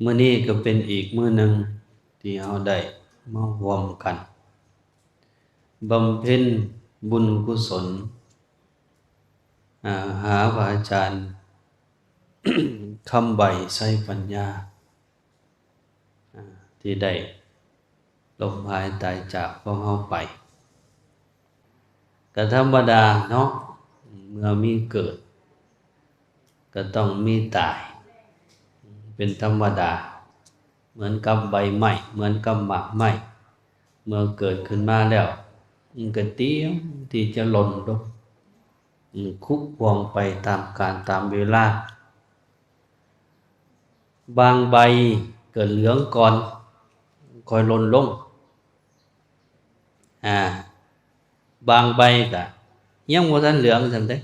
ມື້ນີ້ກໍເປັນອີກມື້ໜຶ່ງທີ່ເຮົາໄດ້ມາຮ່ວມກັນບຳເພັນບຸນກຸສົນ ອາ ຫາພະອາຈານ ຄຳໃບ ໄຊປັນຍາ ອາ ທີ່ໄດ້ ລົ້ມຫາຍຕາຍຈາກພວກເຮົາໄປ. ກໍທຳມະດາເນາະ ເມື່ອມີເກີດ ກໍຕ້ອງມີຕາຍ ເປັນທຳມະດາ ເໝືອນກັບໃບໄມ້ ເໝືອນກັບໝາກໄມ້ ເມື່ອເກີດຂຶ້ນມາແລ້ວ ມັນກໍຕຽມທີ່ຈະຫຼົ່ນລົງ ອາ ຄຸບຮ່ວງໄປຕາມການຕາມເວລາ. ບາງໃບກໍເຫຼືອງກ່ອນ ຄ່ອຍຫຼົ່ນລົງ ອາ ບາງໃບກໍຍັງບໍ່ທັນເຫຼືອງຊ້ຳເດ້ ອາ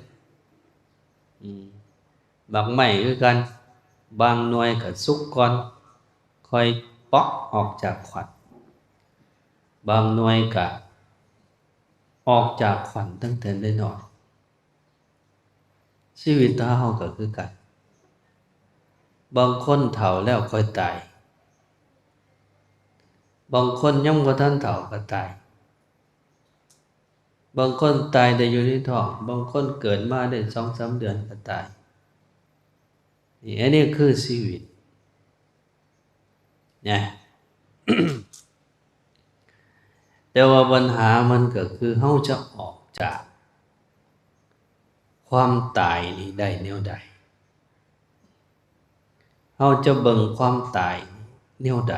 ໝາກໄມ້ຄືກັນ ບາງໜ່ວຍກໍສຸກກ່ອນ ຄ່ອຍເປາະອອກຈາກຂວັນ ບາງໜ່ວຍກໍອອກຈາກຂວັນຕັ້ງແຕ່ນ້ອຍໆ. ຊີວິດເຮົາກໍຄືກັນ ບາງຄົນເຖົ້າແລ້ວຄ່ອຍຕາຍ ບາງຄົນຍັງບໍ່ທັນເຖົ້າກໍຕາຍ ບາງຄົນຕາຍໄດ້ຢູ່ໃນທ້ອງ ບາງຄົນເກີດມາໄດ້ສອງສາມເດືອນກໍຕາຍ ນີ້ ອັນນີ້ຄືຊີວິດ ນະ ແຕ່ວ່າບັນຫາມັນກໍຄື ເຮົາຈະອອກຈາກຄວາມຕາຍນີ້ໄດ້ແນວໃດ? ເຮົາຈະເບິ່ງຄວາມຕາຍແນວໃດ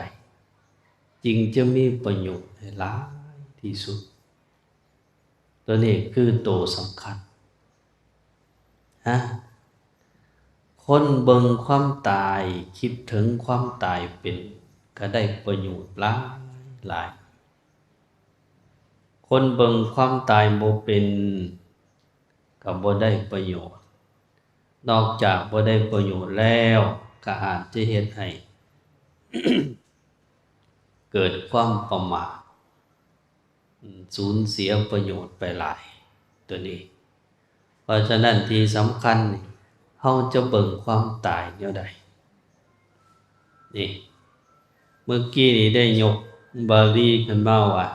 ຈຶ່ງຈະມີປະໂຫຍດໃຫ້ຫຼາຍທີ່ສຸດ? ຕົວນີ້ຄືໂຕສຳຄັນ ຮະ ຄົນເບິ່ງຄວາມຕາຍ ຄິດເຖິງຄວາມຕາຍເປັນ ກໍໄດ້ປະໂຫຍດຫຼາຍໆ. ຄົນເບິ່ງຄວາມຕາຍບໍ່ເປັນ ກໍບໍ່ໄດ້ປະໂຫຍດ ນອກຈາກບໍ່ໄດ້ປະໂຫຍດແລ້ວ ກໍອາດຈະເຮັດໃຫ້ ເກີດຄວາມປະໝາດ ສູນເສຍປະໂຫຍດໄປຫຼາຍ ຕົວນີ້. ເພາະສະນັ້ນທີ່ສຳຄັນນີ້ ເຮົາຈະເບິ່ງຄວາມຕາຍແນວໃດ? ນີ້ ເມື່ອກີ້ນີ້ໄດ້ຍົກບາລີຂຶ້ນມາວ່າ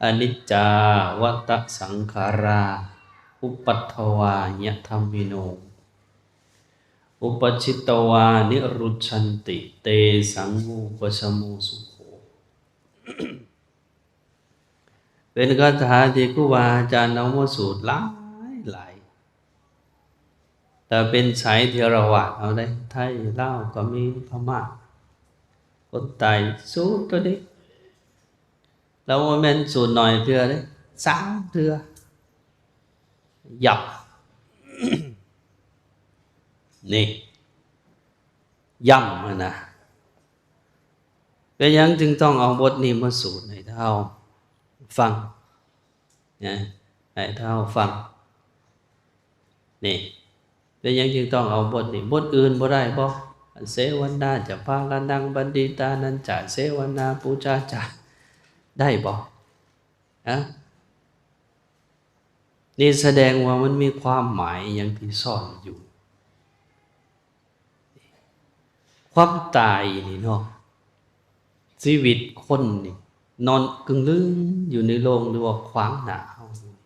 ອະນິດຈາ ວະຕະ ສັງຂາຣາ ອຸປັດທະວາ ຍະທຳມິໂນ ອຸປັດຊິດຕະວາ ນິຣຸດສັນຕິ ເຕສັງ ວູປະຊະໂມ ສຸໂຂ. ເປັນຄາຖາທີ່ຄູບາອາຈານເອົາມາສູດຫຼາຍໆ ແຕ່ເປັນສາຍເຖລະວາດເຮົາເດ້ ໄທ ລາວກໍມີ ພະມ້າ ຄົນໃຕ້ສູດຕົວນີ້ ແລ້ວບໍ່ແມ່ນສູດໜ້ອຍເທື່ອເດ້ ສາມເທື່ອ ຢ້ຳ ນີ້ ຢ້ຳຫັ້ນນະ. ເປັນຫຍັງຈຶ່ງຕ້ອງເອົາບົດນີ້ມາສູດໃຫ້ເຮົາຟັງນະ ໃຫ້ເຮົາຟັງ ນີ້ ເປັນຫຍັງຈຶ່ງຕ້ອງເອົາບົດນີ້? ບົດອື່ນບໍ່ໄດ້ບໍ? ເສວະນາຈະພາລະນັງ ບັນດິຕານັນຈະ ເສວະນາປູຈາຈາ ໄດ້ບໍ? ຮະ? ນີ້ສະແດງວ່າມັນມີຄວາມໝາຍອີ່ຫຍັງທີ່ຊ້ອນຢູ່. ຄວາມຕາຍນີ້ເນາະ ຊີວິດຄົນນີ້ນອນກຶ່ງລຶ່ງຢູ່ໃນໂລງ ຫຼືວ່າຂວາງໜ້າເຮົາຢູ່ນີ້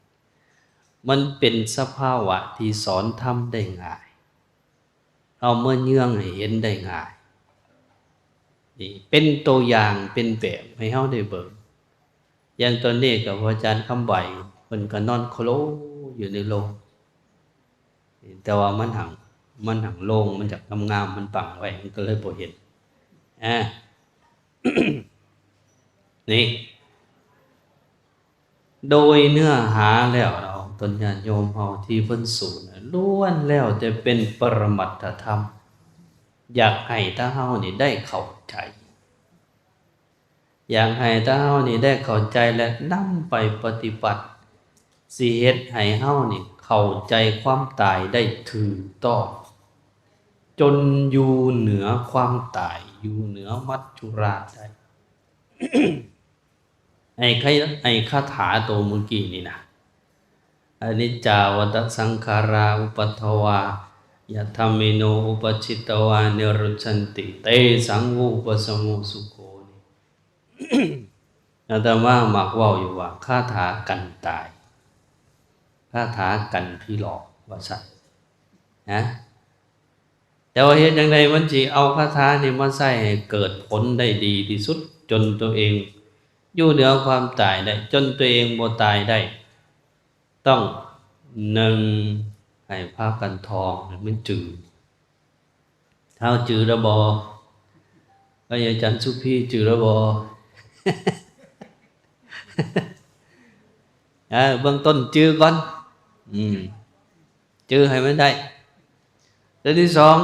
ມັນເປັນສະພາວະທີ່ສອນທຳໄດ້ງ່າຍ ເອົາມາເຍືອງໃຫ້ເຫັນໄດ້ງ່າຍ ນີ້ເປັນຕົວຢ່າງເປັນແບບໃຫ້ເຮົາໄດ້ເບິ່ງ. ຢ່າງຕອນນີ້ກໍພະອາຈານຄຳໃບ ເພິ່ນກໍນອນໂຄລຢູ່ໃນໂລງ ແຕ່ວ່າມັນຫັງ ມັນຫັງໂລງ ມັນຈະງາມໆ ມັນບັງໄວ້ ມັນກໍເລີຍບໍ່ເຫັນ ອາ ນີ້ ໂດຍເນື້ອຫາແລ້ວເນາະ ຕົນຍາດໂຍມເຮົາທີ່ເພິ່ນສູນນະ ລ້ວນແລ້ວແຕ່ເປັນປະລະມັດຖະທຳ ຢາກໃຫ້ແຕ່ເຮົານີ້ໄດ້ເຂົ້າໃຈ ຢາກໃຫ້ແຕ່ເຮົານີ້ໄດ້ເຂົ້າໃຈ ແລະ ນຳໄປປະຕິບັດ ຊິເຮັດໃຫ້ເຮົານີ້ເຂົ້າໃຈຄວາມຕາຍໄດ້ຖືກຕ້ອງ ຈົນຢູ່ເໜືອຄວາມຕາຍ ຢູ່ເໜືອມັດຈຸລາດໄດ້. ໄອ້ຄະ ໄອ້ຄາຖາໂຕມື້ກີ້ນີ້ນະ ອະນິດຈາ ວະຕະ ສັງຂາຣາ ອຸປັດທະວາ ຍະທຳເມໂນ ອຸປະຊິດຕະວາ ນິລຸດສັນຕິ ເຕສັງ ວູປະສະໂມ ສຸໂຂ ນີ້ ອາດຕະມາມັກເວົ້າຢູ່ວ່າ ຄາຖາກັນຕາຍ ຄາຖາກັນຜີຫຼອກ ວ່າຊັ້ນນະ. ແຕ່ວ່າເຮັດຈັ່ງໃດມັນຊິເອົາຄາຖານີ້ມາໃຊ້ໃຫ້ເກີດຜົນໄດ້ດີທີ່ສຸດ ຈົນຕົວເອງຢູ່ເໜືອຄວາມຕາຍໄດ້ ຈົນຕົວເອງບໍ່ຕາຍໄດ້? ຕ້ອງ ໜຶ່ງ ໃຫ້ພາກັນທ່ອງໃຫ້ມັນຈື່. ທ້າວຈື່ແລ້ວບໍ່? ອາຈານສຸພີຈື່ແລ້ວບໍ່? ເອີ ເບື້ອງຕົ້ນຈື່ກ່ອນ ອືມ ຈື່ໃຫ້ມັນໄດ້. ຕົວທີສອງ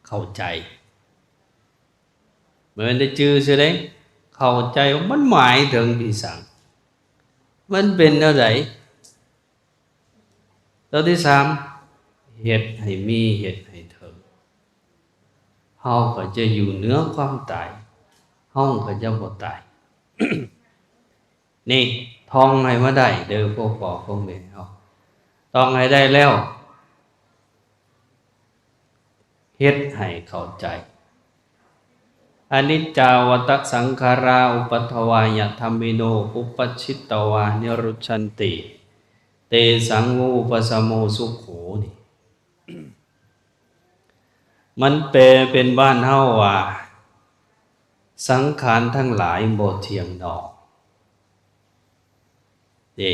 ເຂົ້າໃຈ. ບໍ່ແມ່ນແຕ່ຈື່ຊື່ເດ້ ເຂົ້າໃຈວ່າມັນໝາຍເຖິງອີຫຍັງ ມັນເປັນແນວໃດ. ຕົວທີສາມ ເຮັດໃຫ້ມີ ເຮັດໃຫ້ເຖິງ ເຮົາກໍຈະຢູ່ເໜືອຄວາມຕາຍ ເຮົາກໍຈະບໍ່ຕາຍ. ນີ້ ທ່ອງໃຫ້ມາໄດ້ເດີ ພວກພໍ່ພວກແມ່ເຮົາ ທ່ອງໃຫ້ໄດ້ແລ້ວ ເຮັດໃຫ້ເຂົ້າໃຈ. ອະນິດຈາ ວັດຕະ ສັງຂາຣາ ອຸປັດຖະວາ ຍະທຳເມໂນ ອຸປະຊິດຕະວາ ນິລຸດສັນຕິ ເຕສັງ ວູປະສະໂມ ສຸໂຂ ນີ້ ມັນແປເປັນບ້ານເຮົາວ່າ ສັງຂານທັງຫຼາຍບໍ່ທ່ຽງໜໍ ເດ້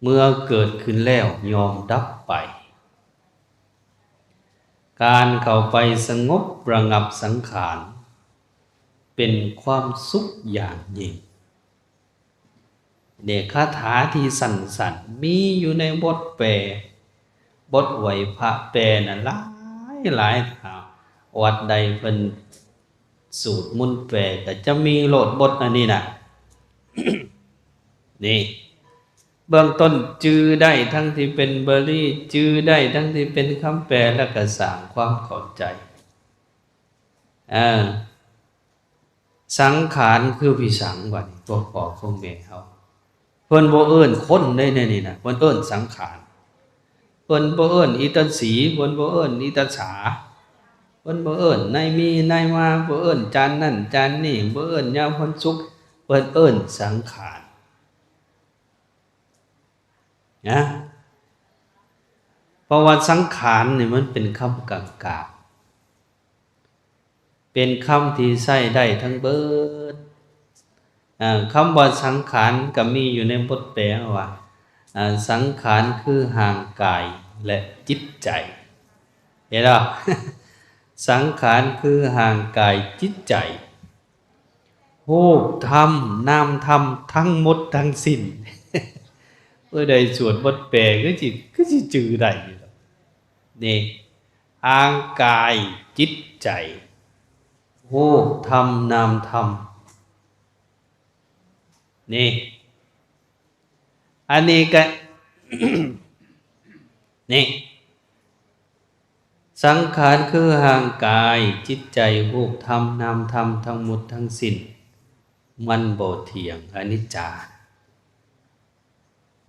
ເມື່ອເກີດຂຶ້ນແລ້ວຍ່ອມດັບໄປ. ການເຂົ້າໄປສະຫງົບລະງັບສັງຂານ ເປັນຄວາມສຸກຢ່າງຍິ່ງ. ເນ ຄາຖາທີ່ສັ້ນໆ ມີຢູ່ໃນບົດແປ ບົດໄຫວ້ພະແປນັ້ນຫຼາຍໆ ຫາ ວັດໃດເພິ່ນສູດມົນແປ ກໍຈະມີໂລດບົດອັນນີ້ນະ. ນີ້ ເບື້ອງຕົ້ນຈື່ໄດ້ທັງທີ່ເປັນບາລີ ຈື່ໄດ້ທັງທີ່ເປັນຄຳແປ ແລ້ວກໍສ້າງຄວາມເຂົ້າໃຈ. ເອີ ສັງຂານຄືພິສັງ ບັດນີ້ ພວກພໍ່ພວກແມ່ເຮົາ ເພິ່ນບໍ່ເອີ້ນຄົນເດ້ ໃນນີ້ນະ ເພິ່ນເອີ້ນສັງຂານ. ເພິ່ນບໍ່ເອີ້ນອີຕາສີ ເພິ່ນບໍ່ເອີ້ນອີຕາສາ ເພິ່ນບໍ່ເອີ້ນນາຍມີນາຍມາ ບໍ່ເອີ້ນຈານນັ້ນຈານນີ້ ບໍ່ເອີ້ນຍາມຄົນສຸກ ເພິ່ນເອີ້ນສັງຂານນະ. ເພາະວ່າສັງຂານນີ້ມັນເປັນຄຳກາງໆ ເປັນຄຳທີ່ໃຊ້ໄດ້ທັງເບິດ. ເອີ ຄຳວ່າສັງຂານກໍມີຢູ່ໃນບົດແປວ່າ ເອີ ສັງຂານຄືຮ່າງກາຍ ແລະ ຈິດໃຈ. ເຫັນບໍ່? ສັງຂານຄືຮ່າງກາຍ ຈິດໃຈ ຮູບທຳ ນາມທຳ ທັງໝົດທັງສິ້ນ. ຜູ້ໃດສວດບົດແປຄືຊິ ຄືຊິຈື່ໄດ້ຢູ່ດອກ ນີ້ ຮ່າງກາຍ ຈິດໃຈ ຮູບທຳ ນາມທຳ ນີ້ ອັນນີ້ກະ ນີ້ ສັງຂານຄືຮ່າງກາຍ ຈິດໃຈ ຮູບທຳ ນາມທຳ ທັງໝົດທັງສິ້ນ ມັນບໍ່ທ່ຽງ ອະນິດຈາ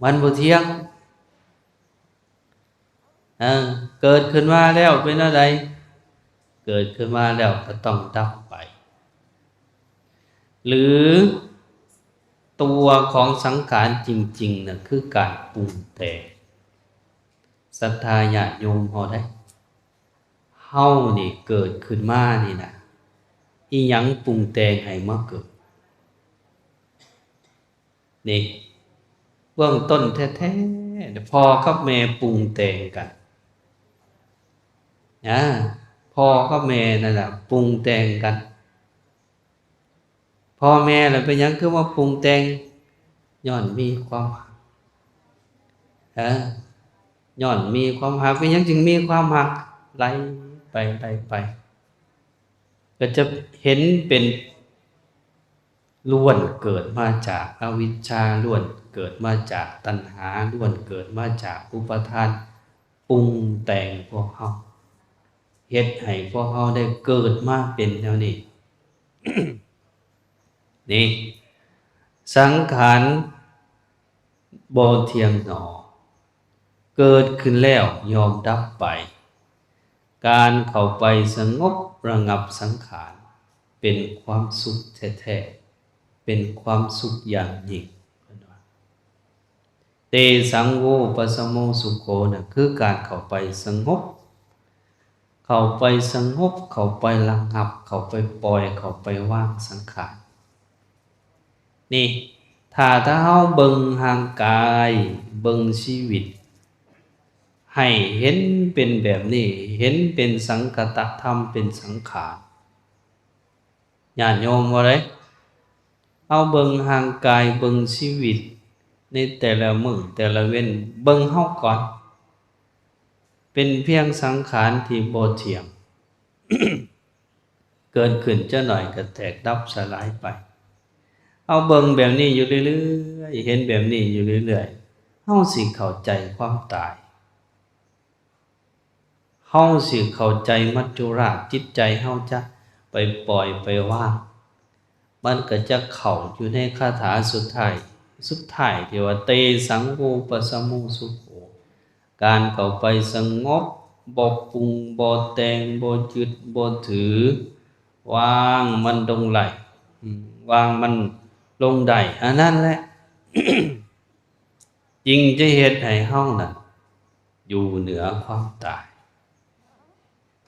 ມັນບໍ່ທ່ຽງ. ເອີ ເກີດຂຶ້ນມາແລ້ວເປັນແນວໃດ? ເກີດຂຶ້ນມາແລ້ວກໍຕ້ອງດັບໄປ ຫຼື ຕົວຂອງສັງຂານຈິງໆນະ ຄືການປຸງແຕ່ງ. ສັດທາຍາດໂຍມເຮົາໄດ໋ ເຮົານີ້ເກີດຂຶ້ນມານີ້ນະ ອີຫຍັງປຸງແຕ່ງໃຫ້ມາເກີດ? ນີ້ ເບື້ອງຕົ້ນແທ້ໆ ພໍ່ກັບແມ່ປຸງແຕ່ງກັນ ອາ ພໍ່ກັບແມ່ນັ້ນລະປຸງແຕ່ງກັນ. ພໍ່ແມ່ລະເປັນຫຍັງຄືມາປຸງແຕ່ງ? ຍ້ອນມີຄວາມຮັກ ເອີ ຍ້ອນມີຄວາມຮັກ. ເປັນຫຍັງຈຶ່ງມີຄວາມຮັກ? ໄລ່ໄປ ໄລ່ໄປ ກໍຈະເຫັນເປັນ ລ້ວນເກີດມາຈາກອະວິດຊາ, ລ້ວນເກີດມາຈາກຕັນຫາ, ລ້ວນເກີດມາຈາກອຸປາທານ, ປຸງແຕ່ງພວກເຮົາ, ເຮັດໃຫ້ພວກເຮົາໄດ້ເກີດມາເປັນແນວນີ້. ນີ້ ສັງຂານ ບໍ່ທ່ຽງໜໍ, ເກີດຂຶ້ນແລ້ວຍ່ອມດັບໄປ. ການເຂົ້າໄປສະຫງົບລະງັບສັງຂານ ເປັນຄວາມສຸກແທ້ໆ ເປັນຄວາມສຸກຢ່າງຍິ່ງ ເພິ່ນວ່າ ເຕສັງໂວປະສະໂມສຸໂຂ ນັ້ນຄືການເຂົ້າໄປສະຫງົບ ເຂົ້າໄປສະຫງົບ ເຂົ້າໄປລະງັບ ເຂົ້າໄປປ່ອຍ ເຂົ້າໄປວາງສັງຂານ. ນີ້ ຖ້າ ຖ້າເຮົາເບິ່ງຮ່າງກາຍ ເບິ່ງຊີວິດ ໃຫ້ເຫັນເປັນແບບນີ້ ເຫັນເປັນສັງຄະຕະທຳ ເປັນສັງຂານ ຍາດໂຍມວ່າໄດ໋ ເຮົາເບິ່ງຮ່າງກາຍ ເບິ່ງຊີວິດໃນແຕ່ລະມື້ແຕ່ລະເວັນ ເບິ່ງເຮົາກ່ອນ ເປັນພຽງສັງຂານທີ່ບໍ່ທ່ຽງ ເກີດຂຶ້ນຈັກໜ້ອຍກໍແຕກດັບສະຫຼາຍໄປ. ເຮົາເບິ່ງແບບນີ້ຢູ່ເລື້ອຍໆ ເຫັນແບບນີ້ຢູ່ເລື້ອຍໆ ເຮົາຊິເຂົ້າໃຈຄວາມຕາຍ ເຮົາຊິເຂົ້າໃຈມັດຈຸລາດ ຈິດໃຈເຮົາຈະໄປປ່ອຍໄປວາງ ມັນກໍຈະເຂົ້າຢູ່ໃນຄາຖາສຸດທ້າຍ ສຸດທ້າຍທີ່ວ່າ ເຕສັງໂວປະສະໂມສຸໂຂ ການເຂົ້າໄປສະຫງົບ ບໍ່ປຸງ ບໍ່ແຕ່ງ ບໍ່ຍຶດ ບໍ່ຖື ວາງມັນລົງໄດ້ ອາ ວາງມັນລົງໄດ້ ອັນນັ້ນແຫຼະ ຈຶ່ງຈະເຮັດໃຫ້ເຮົານັ້ນຢູ່ເໜືອຄວາມຕາຍ.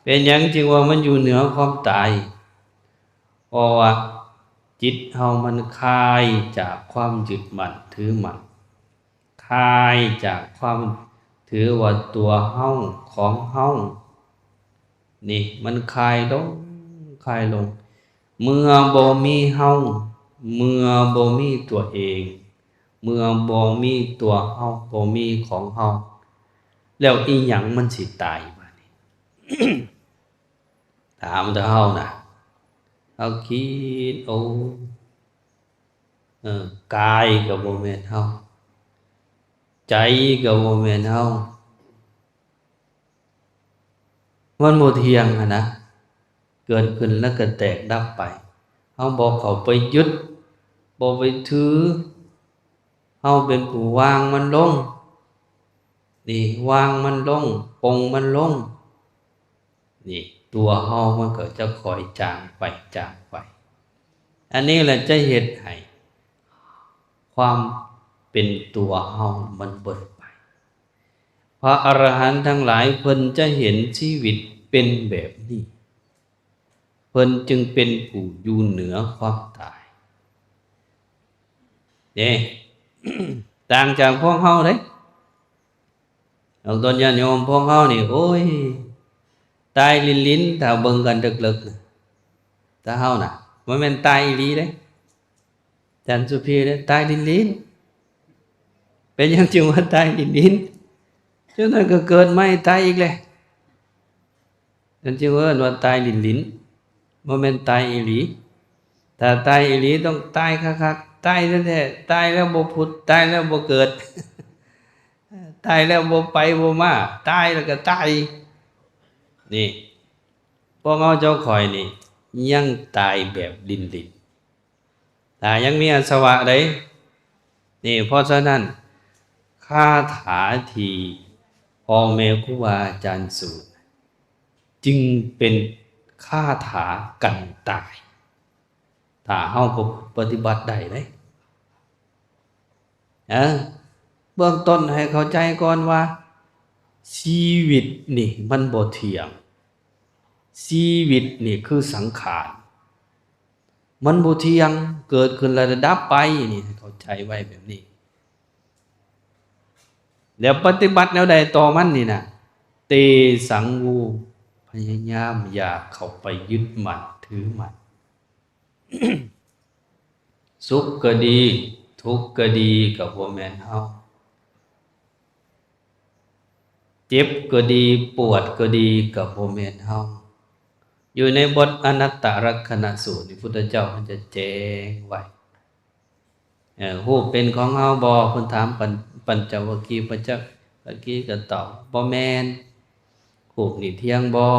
ເປັນຫຍັງຈຶ່ງວ່າມັນຢູ່ເໜືອຄວາມຕາຍ? ເພາະວ່າຈິດເຮົາມັນຄາຍຈາກຄວາມຍຶດໝັ້ນຖືໝັ້ນ ຄາຍຈາກຄວາມຖືວ່າຕົວເຮົາ ຂອງເຮົາ ນີ້ ມັນຄາຍລົງ ຄາຍລົງ ເມື່ອບໍ່ມີເຮົາ ເມື່ອບໍ່ມີຕົວເອງ ເມື່ອບໍ່ມີຕົວເຮົາ ບໍ່ມີຂອງເຮົາ ແລ້ວອີ່ຫຍັງມັນຊິຕາຍບາດນີ້? ຖາມແຕ່ເຮົານະ ເຮົາຄິດ ໂອ້ ເອີ ກາຍກໍບໍ່ແມ່ນເຮົາ ໃຈກໍບໍ່ແມ່ນເຮົາ ມັນບໍ່ທ່ຽງຫັ້ນນະ ເກີດຂຶ້ນແລ້ວກໍແຕກດັບໄປ ເຮົາບໍ່ເຂົ້າໄປຍຶດ ບໍ່ໄປຖື ເຮົາເປັນຜູ້ວາງມັນລົງ ນີ້ ວາງມັນລົງ ປົງມັນລົງ ນີ້ ຕົວເຮົາມັນກໍຈະຄ່ອຍຈາງໄປ ຈາງໄປ ອັນນີ້ແຫຼະຈະເຮັດໃຫ້ຄວາມເປັນຕົວເຮົາມັນເບິດໄປ. ພະອະລະຫັນທັງຫຼາຍເພິ່ນຈະເຫັນຊີວິດເປັນແບບນີ້ ເພິ່ນຈຶ່ງເປັນຜູ້ຢູ່ເໜືອຄວາມຕາຍ ເດ້ ຕ່າງຈາກພວກເຮົາເດ້. ບາງຕົນຍາດໂຍມພວກເຮົານີ້ ໂອ້ຍ ຕາຍລິນໆ ຖ້າເບິ່ງກັນເລິກໆ ນະ ແຕ່ເຮົານະ ບໍ່ແມ່ນຕາຍອີ່ຫຼີເດ້. ອາຈານສຸພີເດ້ ຕາຍລິນໆ ເປັນຫຍັງຈຶ່ງວ່າຕາຍລິນໆ? ຈັ່ງນັ້ນກໍເກີດໃໝ່ ຕາຍອີກແຫຼະ. ມັນຈຶ່ງເອີ້ນວ່າຕາຍຫຼິ້ນໆ ບໍ່ແມ່ນຕາຍອີ່ຫຼີ. ຖ້າຕາຍອີ່ຫຼີຕ້ອງຕາຍຄັກໆ ຕາຍແທ້ໆ ຕາຍແລ້ວບໍ່ຜຸດ ຕາຍແລ້ວບໍ່ເກີດ ຕາຍແລ້ວບໍ່ໄປບໍ່ມາ ຕາຍແລ້ວກໍຕາຍ. ນີ້ ພວກເຮົາເຈົ້າຂ້ອຍນີ້ຍັງຕາຍແບບຫຼິ້ນໆ ຖ້າຍັງມີອາສະວະໃດ໋ ນີ້ ເພາະສະນັ້ນ ຄາຖາທີ່ພໍ່ແມ່ຄູບາອາຈານສູດ ຈຶ່ງເປັນຄາຖາກັນຕາຍ ຖ້າເຮົາປະຕິບັດໄດ້ເດ້. ເອີ ເບື້ອງຕົ້ນໃຫ້ເຂົ້າໃຈກ່ອນວ່າ ຊີວິດນີ້ມັນບໍ່ທ່ຽງ, ຊີວິດນີ້ຄືສັງຂານ. ມັນບໍ່ທ່ຽງ, ເກີດຂຶ້ນແລ້ວດັບໄປ, ນີ້ ໃຫ້ເຂົ້າໃຈໄວ້ແບບນີ້. ແລ້ວປະຕິບັດແນວໃດຕໍ່ມັນນີ້ນະ? ເຕສັງໂວ, ພະຍາຍາມຢ່າເຂົ້າໄປຍຶດໝັ້ນຖືໝັ້ນ. ສຸກກໍດີ, ທຸກກໍດີ, ກໍບໍ່ແມ່ນເຮົາ. ເຈັບກໍດີ, ປວດກໍດີ, ກໍບໍ່ແມ່ນເຮົາ. ຢູ່ໃນບົດອະນັດຕະລັກຂະນະສູດນີ້ ພຸດທະເຈົ້າເພິ່ນຈະແຈ້ງໄວ້. ເອີ ຮູບເປັນຂອງເຮົາບໍ່? ເພິ່ນຖາມປັນ ປັນຈະວັກຄີ, ປັນຈະວັກຄີກໍຕອບ, ບໍ່ແມ່ນ. ຮູບນີ້ທ່ຽງບໍ່?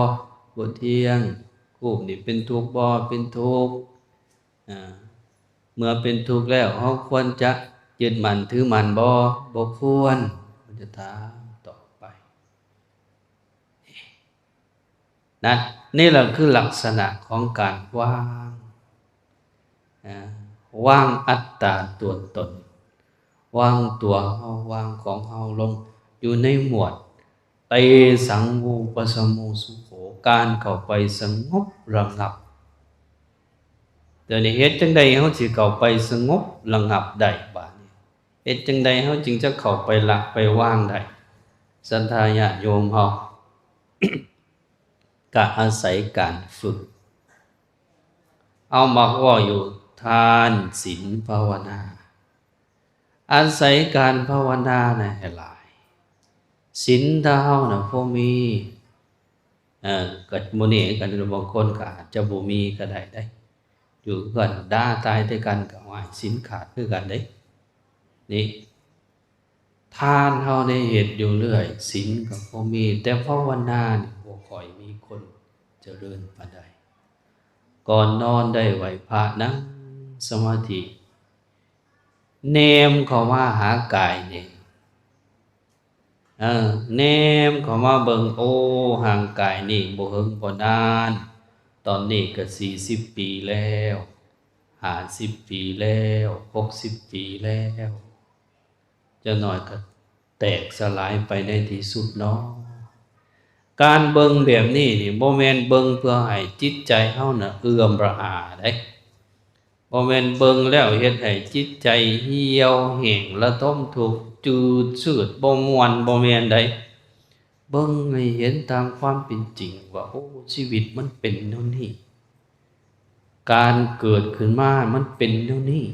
ບໍ່ທ່ຽງ. ຮູບນີ້ເປັນທຸກບໍ່? ເປັນທຸກ. ອາ ເມື່ອເປັນທຸກແລ້ວ ເຮົາຄວນຈະຍຶດໝັ້ນຖືໝັ້ນບໍ່? ບໍ່ຄວນ. ເພິ່ນຈະຖາມຕອບ ນັ້ນ ນີ້ແຫຼະຄືລັກສະນະຂອງການວາງ ອາ ວາງອັດຕາຕົວຕົນ ວາງຕົວເຮົາ ວາງຂອງເຮົາລົງຢູ່ໃນໝວດ ເຕສັງ ວູປະສະໂມ ສຸໂຂ ການເຂົ້າໄປສະຫງົບລະງັບ. ດຽວນີ້ເຮັດຈັ່ງໃດເຮົາຊິເຂົ້າໄປສະຫງົບລະງັບໄດ້ບາດນີ້? ເຮັດຈັ່ງໃດເຮົາຈຶ່ງຈະເຂົ້າໄປລະໄປວາງໄດ້? ສັດທາຍາດໂຍມເຮົາ ກະອາໄສການຝຶກ. ເຮົາມັກເວົ້າຢູ່ ທານ ສິນ ພາວະນາ. ອາໄສການພາວະນານະໃຫ້ຫຼາຍ. ສິນຖ້າເຮົານະບໍ່ມີ ເອີ ກະມື້ນີ້ກະບາງຄົນກະອາດຈະບໍ່ມີກະໄດ້ເດ້. ຢູ່ເຮືອນດ່າຕາຍແຕ່ກັນກະ ໂອ້ຍ ສິນຂາດຄືກັນເດ້. ນີ້ ທານເຮົາໄດ້ເຮັດຢູ່ເລື້ອຍ ສິນກໍບໍ່ມີ ແຕ່ພາວະນານີ້ບໍ່ຄ່ອຍມີຄົນຈະເລີນປານໃດ. ກ່ອນນອນໄດ້ໄຫວ້ພະ ນັ່ງສະມາທິ ແນມເຂົ້າມາຫາກາຍນີ້ ເອີ ແນມເຂົ້າມາເບິ່ງ ໂອ້ ຮ່າງກາຍນີ້ບໍ່ເຫິງບໍ່ນານ ຕອນນີ້ກໍສີ່ສິບປີແລ້ວ ຫ້າສິບປີແລ້ວ ຫົກສິບປີແລ້ວ ຈັກໜ້ອຍກໍແຕກສະຫຼາຍໄປໃນທີ່ສຸດເນາະ. ການເບິ່ງແບບນີ້ນີ້ ບໍ່ແມ່ນເບິ່ງເພື່ອໃຫ້ຈິດໃຈເຮົານະເອື້ອມລະອາເດ້. ບໍ່ແມ່ນເບິ່ງແລ້ວເຮັດໃຫ້ຈິດໃຈຫ່ຽວແຫ້ງ ລະທົມທຸກ ຈືດຊືດ ບໍ່ມ່ວນ ບໍ່ແມ່ນໃດ. ເບິ່ງໃຫ້ເຫັນຕາມຄວາມເປັນຈິງວ່າ ໂອ້ ຊີວິດມັນເປັນແນວນີ້. ການເກີດຂຶ້ນມາມັນເປັນແນວນີ້.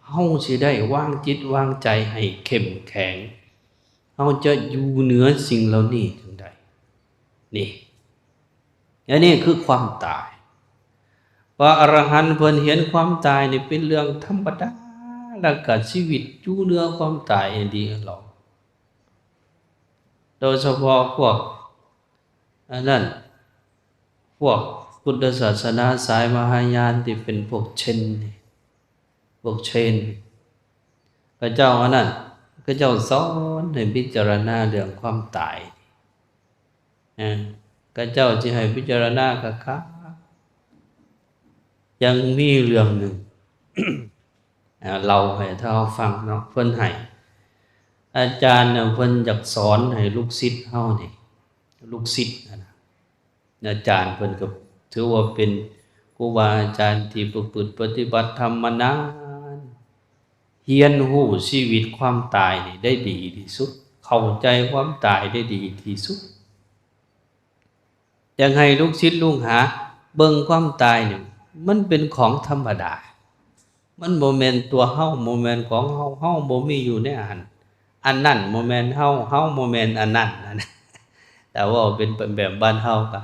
ເຮົາຊິໄດ້ວາງຈິດວາງໃຈໃຫ້ເຂັ້ມແຂງ. ເຮົາຈະຢູ່ເໜືອສິ່ງເຫຼົ່ານີ້ຈັ່ງໃດ? ນີ້ ອັນນີ້ຄືຄວາມຕາຍ. ພະອະລະຫັນເພິ່ນເຫັນຄວາມຕາຍນີ້ເປັນເລື່ອງທຳມະດາ ແລ້ວກະຊີວິດຢູ່ເໜືອຄວາມຕາຍອີ່ຫຼີເນາະ. ໂດຍສະເພາະພວກ ອັນນັ້ນ ພວກພຸດທະສາສະໜາສາຍມະຫາຍານທີ່ເປັນພວກເຊັນນີ້ ພວກເຊັນ ເຂົາເຈົ້າອັນນັ້ນ ເຂົາເຈົ້າສອນໃຫ້ພິຈາລະນາເລື່ອງຄວາມຕາຍ. ເອີ ເຂົາເຈົ້າຊິໃຫ້ພິຈາລະນາຄັກໆ. ຍັງມີເລື່ອງໜຶ່ງ ອາ ເລົ່າໃຫ້ເຮົາຟັງເນາະ ເພິ່ນໃຫ້ ອາຈານນະ ເພິ່ນຢາກສອນໃຫ້ລູກສິດເຮົານີ້ ລູກສິດຫັ້ນນະ ອາຈານເພິ່ນກໍຖືວ່າເປັນຄູບາອາຈານທີ່ປະພຶດປະຕິບັດທຳມານານ ຮຽນຮູ້ຊີວິດຄວາມຕາຍນີ້ໄດ້ດີທີ່ສຸດ ເຂົ້າໃຈຄວາມຕາຍໄດ້ດີທີ່ສຸດ. ຢາກໃຫ້ລູກສິດລູກຫາເບິ່ງຄວາມຕາຍນີ້ ມັນເປັນຂອງທຳມະດາ. ມັນບໍ່ແມ່ນຕົວເຮົາ ບໍ່ແມ່ນຂອງເຮົາ ເຮົາບໍ່ມີຢູ່ໃນອັນ ອັນນັ້ນບໍ່ແມ່ນເຮົາ ເຮົາບໍ່ແມ່ນອັນນັ້ນ. ຖ້າເວົ້າເປັນແບບບ້ານເຮົາກໍ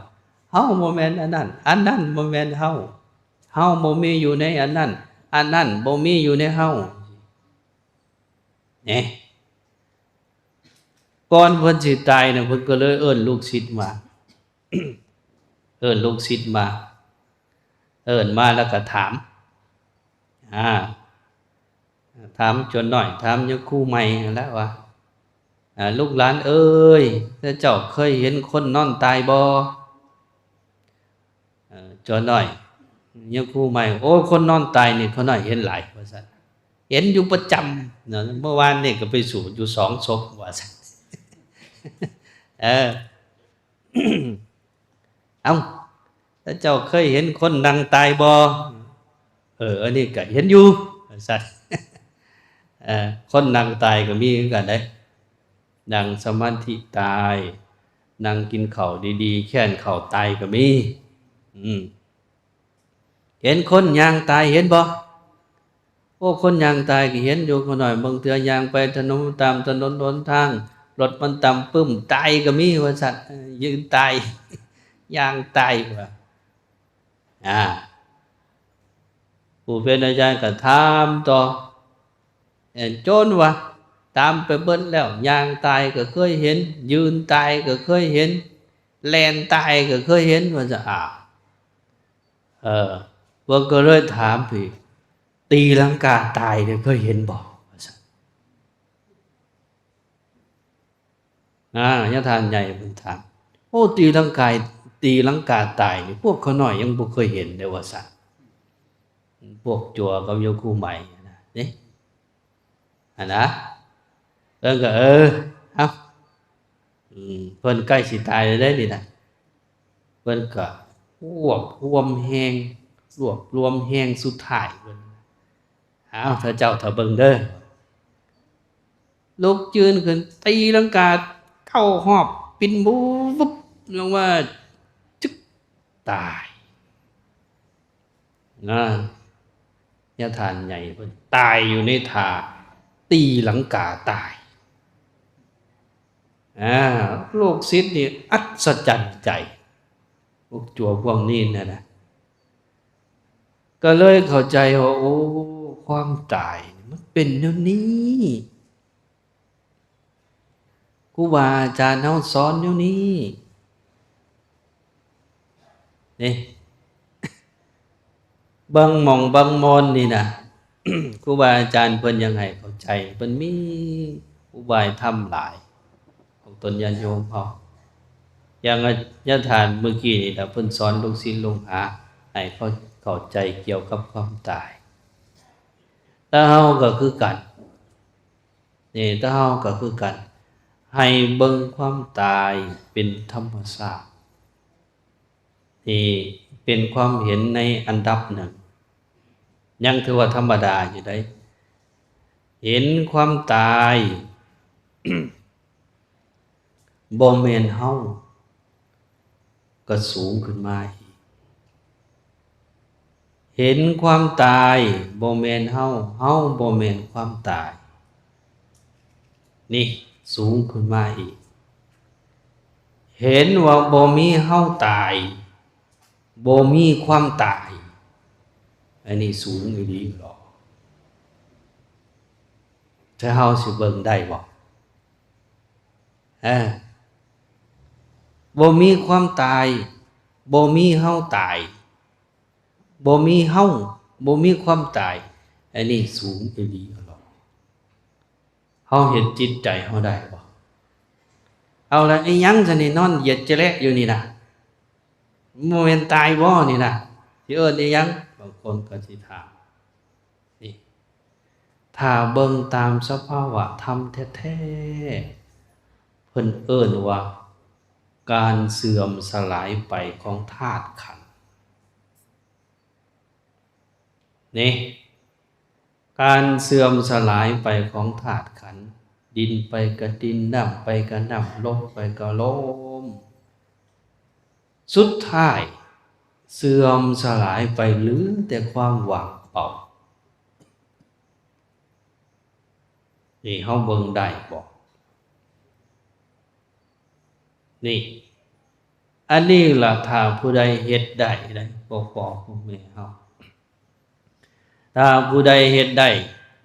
ເຮົາບໍ່ແມ່ນອັນນັ້ນ ອັນນັ້ນບໍ່ແມ່ນເຮົາ ເຮົາບໍ່ມີຢູ່ໃນອັນນັ້ນ ອັນນັ້ນບໍ່ມີຢູ່ໃນເຮົາ. ເນ ກ່ອນເພິ່ນຊິຕາຍນະ ເພິ່ນກໍເລີຍເອີ້ນລູກສິດມາ ເອີ້ນລູກສິດມາ ເອີ້ນມາແລ້ວກໍຖາມ ອາ ຖາມຈົນໜ້ອຍ ຖາມຍາຄູໃໝ່ຫັ້ນແຫຼະວ່າ ອາ ລູກຫຼານເອີຍ ເຈົ້າເຄີຍເຫັນຄົນນອນຕາຍບໍ່? ເອີ ຈົນໜ້ອຍ ຍາຄູໃໝ່ ໂອ້ ຄົນນອນຕາຍນີ້ຂ້ານ້ອຍເຫັນຫຼາຍ ວ່າຊັ້ນ ເຫັນຢູ່ປະຈຳເນາະ ເມື່ອວານນີ້ກໍໄປສູດຢູ່ສອງສົບ ວ່າຊັ້ນ ເອີ ເອົ້າ ແລ້ວເຈົ້າເຄີຍເຫັນຄົນນັ່ງຕາຍບໍ່? ເອີ ອັນນີ້ກໍເຫັນຢູ່ ວ່າຊັ້ນ ເອີ ຄົນນັ່ງຕາຍກໍມີຄືກັນເດ້ ນັ່ງສະມາທິຕາຍ ນັ່ງກິນເຂົ້າດີໆ ແຄ້ນເຂົ້າຕາຍກໍມີ ອືມ ເຫັນຄົນຍ່າງຕາຍເຫັນບໍ່? ໂອ້ ຄົນຍ່າງຕາຍກໍເຫັນຢູ່ ຂ້ານ້ອຍບາງເທື່ອຍ່າງໄປຖະໜົນ ຕາມຖະໜົນຫົນທາງ ລົດມັນຕຳປຶ້ມ ຕາຍກໍມີວ່າຊັ້ນ ເອີ ຢືນຕາຍ ຍ່າງຕາຍວ່າ ອາ ຜູ້ເປັນອາຈານກໍຖາມຕໍ່ ເອີ ຈົນວ່າຕາມໄປເບິດແລ້ວ ຍ່າງຕາຍກໍເຄີຍເຫັນ ຢືນຕາຍກໍເຄີຍເຫັນ ແລ່ນຕາຍກໍເຄີຍເຫັນ ວ່າຊັ້ນ ອາ ເອີ ເພິ່ນກໍເລີຍຖາມອີກ ຕີລັງກາຕາຍເຄີຍເຫັນບໍ່? ວ່າຊັ້ນ ອາ ຍາທ່ານໃຫຍ່ເພິ່ນຖາມ ໂອ້ ຕີລັງກາ ຕີລັງກາຕາຍນີ້ ພວກຂ້ານ້ອຍຍັງບໍ່ເຄີຍເຫັນເດ້ວ່າຊັ້ນ. ພວກຈົວກັບໂຍຄູໃໝ່ນະ ເດ້ ຫັ້ນນະ ເພິ່ນກໍ ເອີ ເອົ້າ ອືມ ເພິ່ນໃກ້ຊິຕາຍແລ້ວເດ້ນີ້ນະ ເພິ່ນກໍຮວບຮວມແຮງ ລວບລວມແຮງສຸດທ້າຍເພິ່ນ ອ້າວ ຖ້າເຈົ້າຖ້າເບິ່ງເດີ ລຸກຢືນຂຶ້ນ ຕີລັງກາເກົ້າຮອບ ປິ່ນວຶບລົງມາ ຈຶກ ຕາຍ ນະ ຍາທ່ານໃຫຍ່ເພິ່ນຕາຍຢູ່ໃນທ່າຕີລັງກາຕາຍ. ອາ ລູກສິດນີ້ອັດສະຈັນໃຈ ພວກຈົວພວກນີ້ນະນະ ກໍເລີຍເຂົ້າໃຈວ່າ ໂອ້ ຄວາມຕາຍມັນເປັນແນວນີ້. ຄູບາອາຈານເຮົາສອນແນວນີ້ ເດ້ ບາງໝ່ອງບາງບ່ອນນີ້ນະ ຄູບາອາຈານເພິ່ນຢາກໃຫ້ເຂົ້າໃຈ ເພິ່ນມີອຸບາຍທຳຫຼາຍ ຂອງຕົນຍາດໂຍມເຮົາ ຢ່າງຍາທ່ານມື້ກີ້ນີ້ລະ ເພິ່ນສອນລູກສິດລູກຫາໃຫ້ເຂົາເຂົ້າໃຈກ່ຽວກັບຄວາມຕາຍ. ແຕ່ເຮົາກໍຄືກັນ ນີ້ ແຕ່ເຮົາກໍຄືກັນ ໃຫ້ເບິ່ງຄວາມຕາຍເປັນທຳມະຊາດ ນີ້ເປັນຄວາມເຫັນໃນອັນດັບໜຶ່ງ ຍັງຖືວ່າທຳມະດາຢູ່ໃດ໋ ເຫັນຄວາມຕາຍ ບໍ່ແມ່ນເຮົາ ກໍສູງຂຶ້ນມາອີກ ເຫັນຄວາມຕາຍບໍ່ແມ່ນເຮົາ ເຮົາບໍ່ແມ່ນຄວາມຕາຍ ນີ້ສູງຂຶ້ນມາອີກ ເຫັນວ່າບໍ່ມີເຮົາຕາຍ ບໍ່ມີຄວາມຕາຍ ອັນນີ້ສູງອີ່ຫຼີຫຼໍ ແຕ່ເຮົາຊິເບິ່ງໄດ້ບໍ່? ເອີ ບໍ່ມີຄວາມຕາຍ ບໍ່ມີເຮົາຕາຍ ບໍ່ມີເຮົາ ບໍ່ມີຄວາມຕາຍ ອັນນີ້ສູງອີ່ຫຼີຫຼໍ ເຮົາເຮັດຈິດໃຈເຮົາໄດ້ບໍ່? ເອົາລະ ອີ່ຫຍັງຊັ້ນນີ້ ນອນຢຽດຈະແລະຢູ່ນີ້ນະ ບໍ່ແມ່ນຕາຍບໍ່ນີ້ນະ ຊິເອີ້ນອີ່ຫຍັງ? ບາງຄົນກໍຊິຖາມ ນີ້ ຖ້າເບິ່ງຕາມສະພາວະທຳແທ້ໆ ເພິ່ນເອີ້ນວ່າ ການເສື່ອມສະຫຼາຍໄປຂອງທາດຂັນ ນີ້ ການເສື່ອມສະຫຼາຍໄປຂອງທາດຂັນ ດິນໄປກໍດິນ ນ້ຳໄປກໍນ້ຳ ລົມໄປກໍລົມ ສຸດທ້າຍເສື່ອມສະຫຼາຍໄປ ເຫຼືອແຕ່ຄວາມວ່າງເປົ່າ. ນີ້ເຮົາເບິ່ງໄດ້ບໍ່? ນີ້ ອັນນີ້ລະ ຖ້າຜູ້ໃດເຮັດໄດ້ນະ ພໍ່ພໍ່ແມ່ເຮົາ ຖ້າຜູ້ໃດເຮັດໄດ້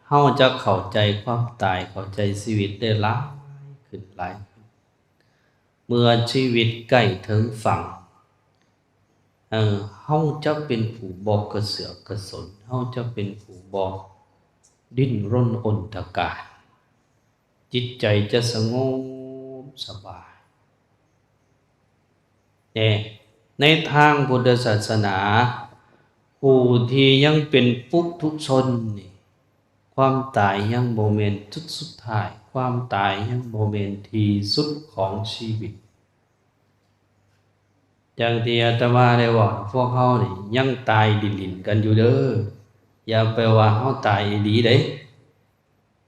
ເຮົາຈະເຂົ້າໃຈຄວາມຕາຍ ເຂົ້າໃຈຊີວິດໄດ້ຫຼາຍຂຶ້ນ ຫຼາຍຂຶ້ນ. ເມື່ອຊີວິດໃກ້ເຖິງຝັ່ງ ເອີ ເຮົາຈະເປັນຜູ້ບໍ່ກະເສືອກກະສົນ ເຮົາຈະເປັນຜູ້ບໍ່ດີ້ນລົນອົນຕະການ ຈິດໃຈຈະສະຫງົບສະບາຍ. ແຕ່ໃນທາງພຸດທະສາສະໜາ ຜູ້ທີ່ຍັງເປັນປຸຖຸຊົນນີ້ ຄວາມຕາຍຍັງບໍ່ແມ່ນຈຸດສຸດທ້າຍ ຄວາມຕາຍຍັງບໍ່ແມ່ນທີ່ສຸດຂອງຊີວິດ. ຢ່າງທີ່ອາດຕະມາໄດ້ເວົ້າ ພວກເຮົານີ້ຍັງຕາຍດິນໆກັນຢູ່ເດີ ຢ່າໄປວ່າເຮົາຕາຍອີ່ຫຼີເດ້.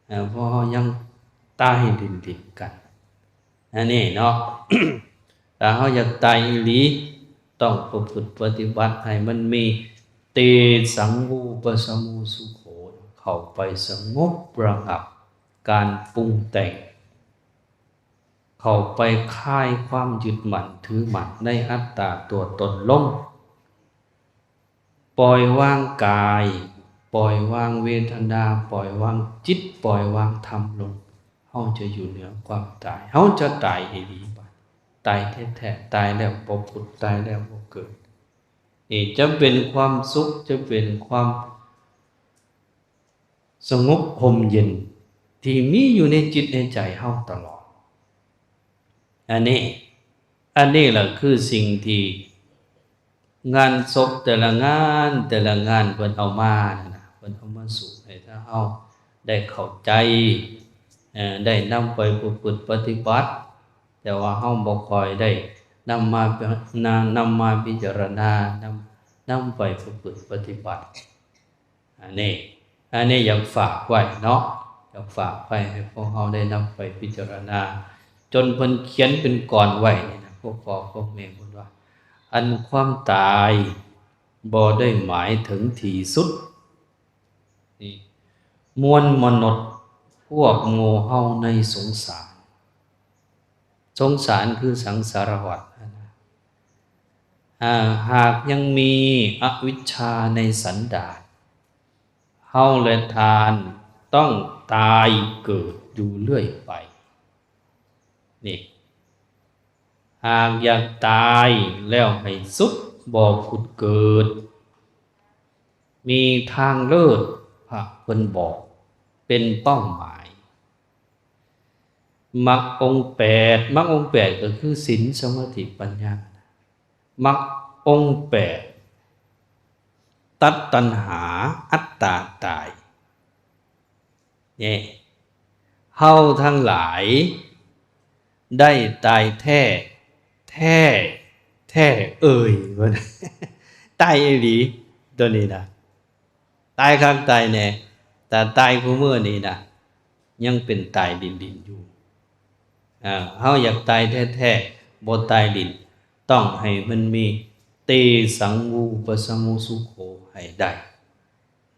ເອີ ເພາະເຮົາຍັງຕາຍດິນໆກັນ ອັນນີ້ເນາະ. ຖ້າເຮົາຢາກຕາຍອີ່ຫຼີ ຕ້ອງປະພຶດປະຕິບັດໃຫ້ມັນມີ ເຕ ສັງ ວູປະສະໂມ ສຸໂຂ ເຂົ້າໄປສະຫງົບລະງັບການປຸງແຕ່ງ ເຂົ້າໄປຄາຍຄວາມຍຶດໝັ້ນຖືໝັ້ນໃນອັດຕາຕົວຕົນລົງ. ປ່ອຍວາງກາຍ ປ່ອຍວາງເວທະນາ ປ່ອຍວາງຈິດ ປ່ອຍວາງທຳລົງ ເຮົາຈະຢູ່ເໜືອຄວາມຕາຍ ເຮົາຈະຕາຍອີ່ຫຼີບາດ ຕາຍແທ້ໆ ຕາຍແລ້ວບໍ່ຜຸດ ຕາຍແລ້ວບໍ່ເກີດ. ນີ້ຈະເປັນຄວາມສຸກ ຈະເປັນຄວາມສະຫງົບຮົ່ມເຢັນທີ່ມີຢູ່ໃນຈິດໃນໃຈເຮົາຕະຫຼອດ. ອັນນີ້ ອັນນີ້ລະຄືສິ່ງທີ່ງານສົບແຕ່ລະງານ ແຕ່ລະງານເພິ່ນເອົາມານັ້ນນະ ເພິ່ນເອົາມາສູ່ໃຫ້ເຮົາໄດ້ເຂົ້າໃຈ ເອີ ໄດ້ນຳໄປປະພຶດປະຕິບັດ ແຕ່ວ່າເຮົາບໍ່ຄ່ອຍໄດ້ນຳມາ ນຳມາພິຈາລະນາ ນຳ ນຳໄປປະພຶດປະຕິບັດ. ອັນນີ້ ອັນນີ້ຢາກຝາກໄວ້ເນາະ ຢາກຝາກໄວ້ໃຫ້ພວກເຮົາໄດ້ນຳໄປພິຈາລະນາ ຈົນເພິ່ນຂຽນເປັນກອນໄວ້ນີ້ນະ ພວກພໍ່ພວກແມ່ເພິ່ນວ່າ ອັນຄວາມຕາຍບໍ່ໄດ້ໝາຍເຖິງທີ່ສຸດ ນີ້ ມວນມະນຸດພວກໝູ່ເຮົາໃນສົງສານ ສົງສານຄືສັງສາລະວັດຫັ້ນນະ ຫາກຍັງມີອະວິດຊາໃນສັນດານ ເຮົາແລະທ່ານຕ້ອງຕາຍເກີດຢູ່ເລື້ອຍໄປ ນີ້ ຫາກຢາກຕາຍແລ້ວໃຫ້ສຸດ ບໍ່ຜຸດເກີດ ມີທາງເລີດ ພະເພິ່ນບອກເປັນເປົ້າໝາຍ. ມັກອົງແປດ ມັກອົງແປດກໍຄືສິນ ສະມາທິ ປັນຍາ ມັກອົງແປດ ຕັດຕັນຫາ ອັດຕາຕາຍ ນີ້ ເຮົາທັງຫຼາຍໄດ້ຕາຍແທ້ ແທ້ ແທ້ເອີຍ ວ່າ ຕາຍອີ່ຫຼີ ໂຕນີ້ນະ ຕາຍຄັກຕາຍແນ່ ແຕ່ຕາຍຄູ່ມື້ນີ້ນະ ຍັງເປັນຕາຍຫຼິ້ນໆຢູ່. ເຮົາຢາກຕາຍແທ້ໆ ບໍ່ຕາຍຫຼິ້ນ ຕ້ອງໃຫ້ມັນມີ ເຕສັງວູປະສະມຸສຸໂຂ ໃຫ້ໄດ້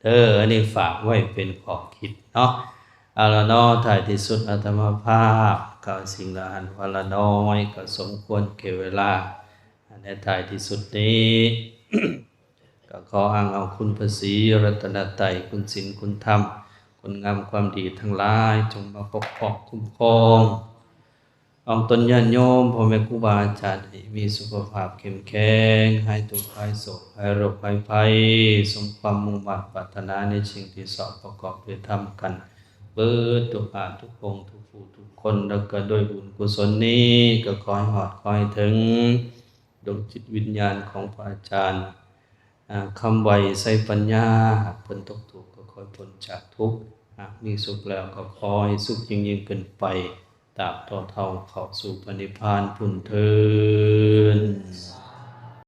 ເດີ. ອັນນີ້ຝາກໄວ້ເປັນຂໍ້ຄິດເນາະ. ເອົາລະເນາະ ທ້າຍທີ່ສຸດອາດຕະມາພາບກ່າວສິ່ງລະອັນວ່າລະນ້ອຍ ກໍສົມຄວນແກ່ເວລາ. ໃນທ້າຍທີ່ສຸດນີ້ ກໍຂໍອ້າງເອົາຄຸນພະສີລັດຕະນະໄຕ ຄຸນສິນ ຄຸນທຳ ຄຸນງາມຄວາມດີທັງຫຼາຍ ຈົ່ງມາປົກປ້ອງຄຸ້ມຄອງອອກຕົນຍາດໂຍມ ພໍ່ແມ່ຄູບາອາຈານ ໃຫ້ມີສຸຂະພາບເຂັ້ມແຂງ ຫາຍທຸກ ຫາຍໂສກ ຫາຍໂລກ ຫາຍໄພ ສົມຄວາມມຸ່ງມາດປາດຖະໜາໃນສິ່ງທີ່ຊອບປະກອບດ້ວຍທຳກັນ ເບິດທຸກທ່ານທຸກອົງ ທຸກຜູ້ທຸກຄົນ ແລ້ວກໍດ້ວຍບຸນກຸສົນນີ້ ກໍຂໍໃຫ້ຮອດ ຂໍໃຫ້ເຖິງ ດວງຈິດວິນຍານຂອງພະອາຈານ ອາ ຄຳໄວ ໄຊປັນຍາ ຫາກເພິ່ນຕົກທຸກກໍຂໍໃຫ້ພົ້ນຈາກທຸກ ຫາກມີສຸກແລ້ວກໍຂໍໃຫ້ສຸກຍິ່ງໆຂຶ້ນໄປ ຕາບຕໍ່ເທົ່າເຂົ້າສູ່ພະນິບພານພຸ້ນເທີ້ນ.